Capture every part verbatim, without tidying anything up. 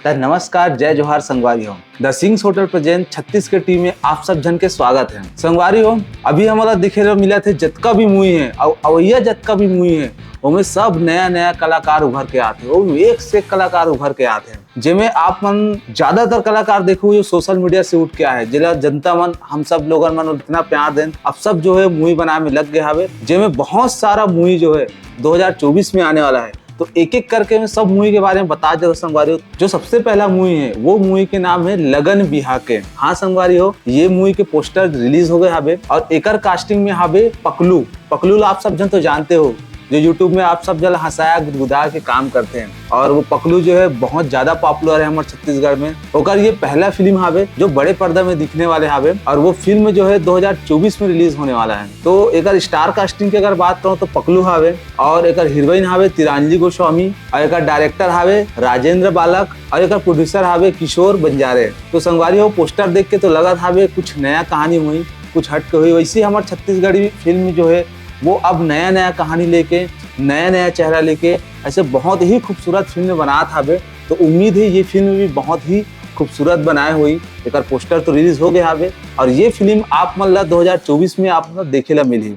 त नमस्कार, जय जोहार संगवारी हो। द सिंग्स होटल प्रेजेंट छत्तीस के टीम में आप सब झन के स्वागत है। संगवारी हो, अभी हमला दिखे ला मिलत हे जतका भी मूवी है, अउ अवइया जतका भी मूवी है, ओमे सब नया नया कलाकार उभर के आथे, ओमे एक से एक कलाकार उभर के आथे, जेमे आप मन ज्यादातर कलाकार देखो जो सोशल मीडिया से उठ के आए, जेला जनता मन, हम सब लोगन मन इतना प्यार देन, अब सब जो है मूवी बनाए में लग गए हवे, जेमे बहुत सारा मूवी जो है दो हज़ार चउबीस में आने वाला है। तो एक एक करके मैं सब मूवी के बारे में बता देता संगवारी हो। जो सबसे पहला मूवी है, वो मूवी के नाम है लगन बिहा के। हाँ संगवारी हो, ये मूवी के पोस्टर रिलीज हो गए हवे और एकर कास्टिंग में हवे पकलू। पकलू ला आप सब झन तो जानते हो, जो YouTube में आप सब झन ला हंसाया गुदगुदा के काम करते हैं। और वो पकलू जो है बहुत ज्यादा पॉपुलर है हमारे छत्तीसगढ़ में। ओकर ये पहला फिल्म हवे जो बड़े पर्दा में दिखने वाले हवे और वो फिल्म जो है दो हज़ार चउबीस में रिलीज होने वाला है। तो एकर स्टार कास्टिंग की अगर बात करूँ तो पकलू हवे और एकर हीरोइन हवे तिरांजली गोस्वामी और एकर डायरेक्टर हवे राजेंद्र बालक और एकर प्रोड्यूसर हवे किशोर बंजारे। तो संगवारी हो, पोस्टर देख के तो लगत हवे कुछ नया कहानी हुई, कुछ हट के हुई। वैसे ही हमार छत्तीसगढ़ी फिल्म जो है वो अब नया नया कहानी लेके, नया नया चेहरा लेके ऐसे बहुत ही खूबसूरत फिल्म बनात हवे। तो उम्मीद है ये फिल्म भी बहुत ही खूबसूरत बनाए हुई। एकर पोस्टर तो रिलीज हो गए हवे और ये फिल्म आप मन ला दो हज़ार चउबीस में आप मन ला देखे ला मिलही।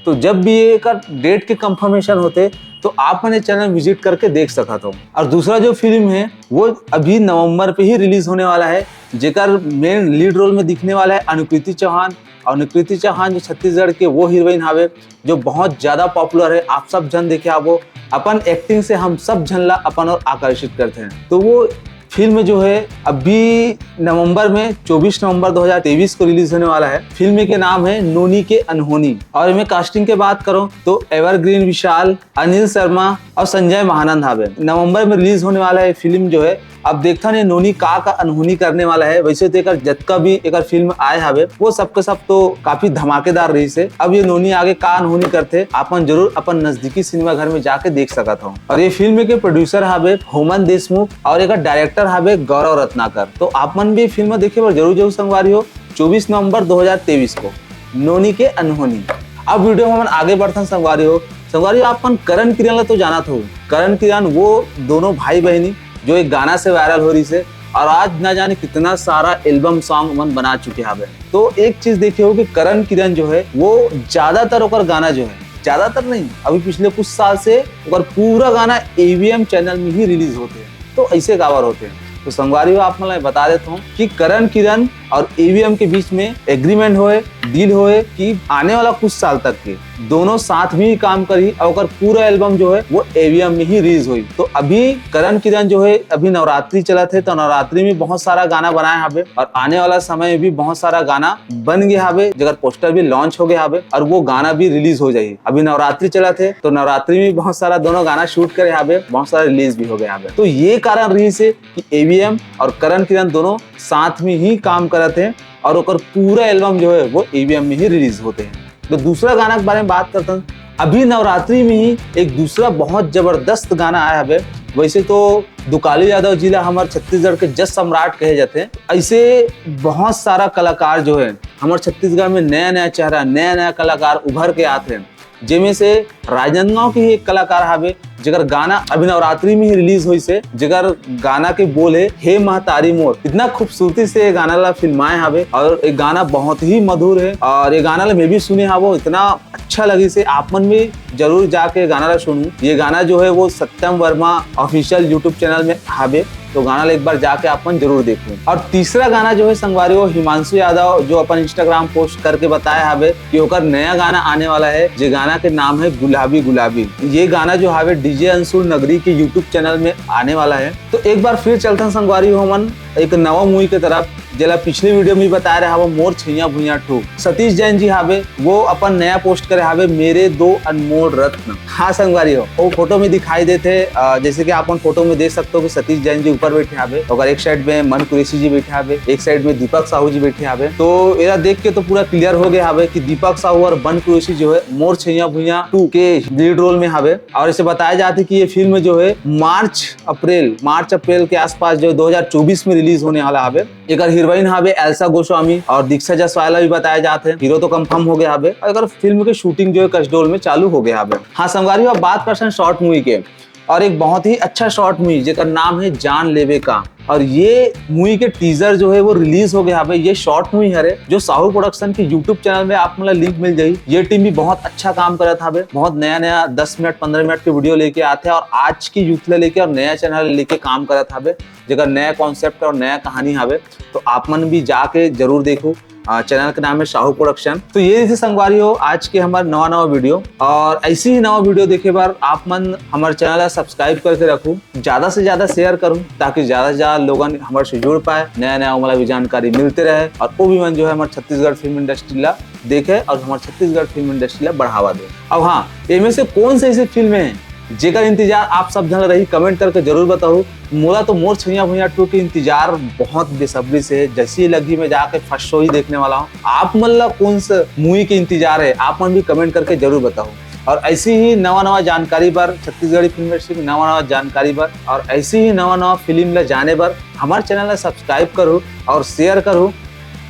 तो जब भी एकर डेट के कंफर्मेशन होते तो आप मन ये चैनल विजिट करके देख सकत हो। और दूसरा जो फिल्म है वो अभी नवंबर पे ही रिलीज होने वाला है, जेकर मेन लीड रोल में दिखने वाला है अनुकृति चौहान। और अनुकृति चौहान जो छत्तीसगढ़ के वो हीरोइन हवे जो बहुत ज्यादा पॉपुलर है, आप सब झन देखे हबो, अपन एक्टिंग से हम सब झन ला अपन ओर आकर्षित करते हैं। तो वो फिल्म जो है अभी नवंबर में, चउबीस नवंबर दो हज़ार तेईस को रिलीज होने वाला है। फिल्म के नाम है नोनी के अनहोनी। और इनमें कास्टिंग के बात करूँ तो एवरग्रीन विशाल, अनिल शर्मा और संजय महानंद हावे। नवंबर में रिलीज होने वाला है फिल्म जो है। अब देखथन ये नोनी का का अनहोनी करने वाला है। वैसे तो एकर जतका भी एकर फिल्म आए हावे वो सबके सब तो काफी धमाकेदार रही से। अब ये नोनी आगे का अनहोनी करथे, आपन जरूर अपन नजदीकी सिनेमा घर में जाके देख सकत हो। और ये फिल्म के प्रोड्यूसर हावे होमन देशमुख और एकर डायरेक्टर हावे गौरव रत्नाकर। तो आप मन भी फिल्म देखे बर जरूर जरूर संगवारी हो। चउबीस नवंबर दो हज़ार तेईस को नोनी के अनहोनी। अब वीडियो में हमन आगे बढ़थन संगवारी हो। संगवारी हो, आप मन करण किरण ला तो जानत हो। करण किरण वो दोनों भाई बहिनी जो एक गाना से वायरल हो रही से और आज ना जाने कितना सारा एल्बम सॉन्ग मन बना चुके हवे। तो एक चीज देखे हो कि करण किरण जो है वो ज्यादातर ओकर गाना जो है, ज्यादातर नहीं, अभी पिछले कुछ साल से ओकर पूरा गाना एवीएम चैनल में ही रिलीज होते हैं। तो ऐसे काबर होते हैं। तो संगवारी हो, आप मन ला बता देता हूँ कि करण किरण और एवीएम के बीच में एग्रीमेंट होए, डील होए कि आने वाला कुछ साल तक के दोनों साथ में ही काम करी और ओकर पूरा एल्बम जो है वो एवीएम में ही रिलीज होई। तो अभी करण किरण जो है अभी नवरात्रि चलत है, तो नवरात्रि में बहुत सारा गाना बनाए हवे और आने वाला समय में भी बहुत सारा गाना बन गए हवे, जेकर पोस्टर भी लॉन्च हो गए हवे और वो गाना भी रिलीज हो जाही। अभी नवरात्रि चलत है तो नवरात्रि में बहुत सारा दोनों गाना शूट करे हवे, बहुत सारा रिलीज भी हो गए हवे। तो ये कारण रही से कि एवीएम और करण किरण दोनों साथ में ही काम करत हैं और ओकर पूरा एल्बम जो है वो एवीएम में ही रिलीज होते हैं। तो दूसरा गाना के बारे में बात करते हैं। अभी नवरात्रि में ही एक दूसरा बहुत जबरदस्त गाना आया हवे। वैसे तो दुकाली यादव जी ला हमारे छत्तीसगढ़ के जस सम्राट कहे जाते हैं। ऐसे बहुत सारा कलाकार जो है हमारे छत्तीसगढ़ में नया नया चेहरा, नया नया कलाकार उभर के आते हैं, जेमे से राजनांदगांव के ही एक कलाकार हावे, जेकर गाना अभी नवरात्रि में ही रिलीज होइस हे, जेकर गाना के बोल है हे महतारी मोर। इतना खूबसूरती से ये गाना ला फिल्माए हावे और ये गाना बहुत ही मधुर है और ये गाना ला मैं भी सुने हावो, इतना अच्छा लगिस हे। आप मन भी जरूर जाके गाना ला सुनू। ये गाना जो है वो सत्यम वर्मा ऑफिशियल YouTube चैनल में हावे, तो गाना ला एक बार जाके आप मन जरूर देखू। और तीसरा गाना जो है संगवारी, वो हिमांशु यादव जो अपन इंस्टाग्राम पोस्ट करके बताए हावे कि ओकर नया गाना आने वाला है, जे गाना के नाम है गुलाबी गुलाबी। ये गाना जो हावे डीजे अंशुल नगरी के YouTube चैनल में आने वाला है। तो एक बार फिर चलथन संगवारी हो हमन एक नवा मूवी के तरफ, जेला पिछले वीडियो में भी बताए रहे हवा, मोर छैया भुइया टू। सतीश जैन जी हावे, वो अपन नया पोस्ट करे हावे, मेरे दो अनमोल रत्न। हाँ संगवारी हो, वो फोटो में दिखाई देते, अ, जैसे कि आप मन फोटो में देख सकते हो कि सतीश जैन जी ऊपर बैठे हावे और एक साइड में मन कुरैशी जी बैठे हावे, एक साइड में दीपक साहू जी बैठे हावे। तो एला देख के तो पूरा क्लियर हो गया हावे कि दीपक साहू और मन कुरैशी जो है मोर छैया भुइया टू के लीड रोल में हावे। और इसे बताया जाता है कि ये फिल्म जो है मार्च अप्रैल, मार्च अप्रैल के आसपास जो दो हज़ार चउबीस में रिलीज होने वाला हावे। एकर हीरोइन हावे एल्सा गोस्वामी और दीक्षा जायसवाल भी बताया जात है। हीरो तो कंफर्म हो गया हावे और एकर फिल्म के शूटिंग जो है कसडोल में चालू हो गया हावे। हाँ संगवारी हो, अब बात करसन शॉर्ट मूवी के। और एक बहुत ही अच्छा short movie जेकर नाम है जान लेवे का। और ये movie के teaser जो है वो release हो गया हवे। ये short movie हरे जो साहू production के YouTube channel में आप मन ला link मिल जाही। ये team भी बहुत अच्छा काम करत हवे, बहुत नया नया दस मिनट पन्द्रह मिनट के video लेके आथे और आज की youth ला लेके और नया channel लेके काम करत हवे, जेकर नया concept और नया कहानी हवे। तो आप मन भी जाके जरूर देखो। आ, channel के नाम है साहू production। तो ये रहिसे संगवारी हो आज के हमर नवा नवा video, और ऐसे ही नवा video देखे बर आप मन हमर channel ला subscribe करके रखू, ज्यादा से ज्यादा share करू, ताकि ज्यादा से ज्यादा लोगन हमर से जुड़ पाए, नया नया ओमन ला भी जानकारी मिलते रहे और वो भी मन जो है हमर छत्तीसगढ़ film industry ला देखे और हमर छत्तीसगढ़ film industry ला बढ़ावा दे। अब हाँ, एमे से कौन से ऐसे film है जेकर इंतजार आप सब झन रही, comment करके जरूर बताओ। मोला तो मोर छुइया भुइया टू के इंतजार बहुत बेसब्री से है। जैसे ही लगी मैं जाके first show ही देखने वाला हूँ। आप मन ला कौन सा movie के इंतजार है, आप मन भी comment करके जरूर बताओ। और ऐसी ही नवा नवा जानकारी बर, छत्तीसगढ़ी film industry में नवा नवा जानकारी बर और ऐसी ही नवा नवा film ला जाने बर हमारे channel ला subscribe करो और share करो।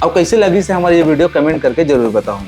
और कैसे लगी से हमारी ये video comment करके जरूर बताओ।